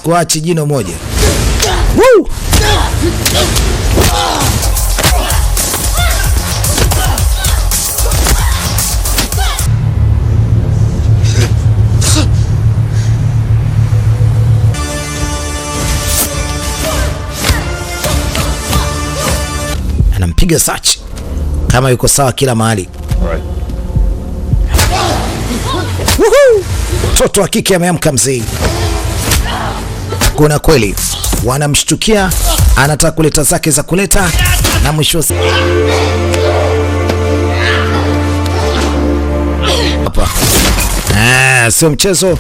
Sikuachi jino moja. Woo! Anampiga search kama yuko sawa kila mahali. Right. Woohoo! Mtoto wa kike ameamka mzee. Kuna kweli wanamshtukia, anataka kuleta zake za kuleta, na mwisho hapa ah, sio mchezo,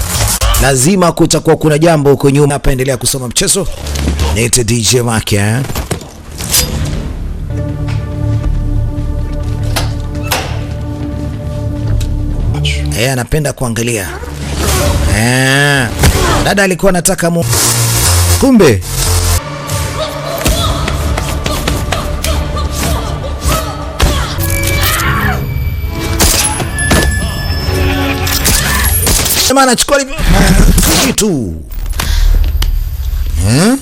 lazima kutakuwa kuna jambo huko nyuma. Hapa endelea kusoma mchezo. Niite DJ Mark, eh? Eh, anapenda kuangalia. Eh, dada alikuwa anataka kumbe jamaa anachukua kitu, eh?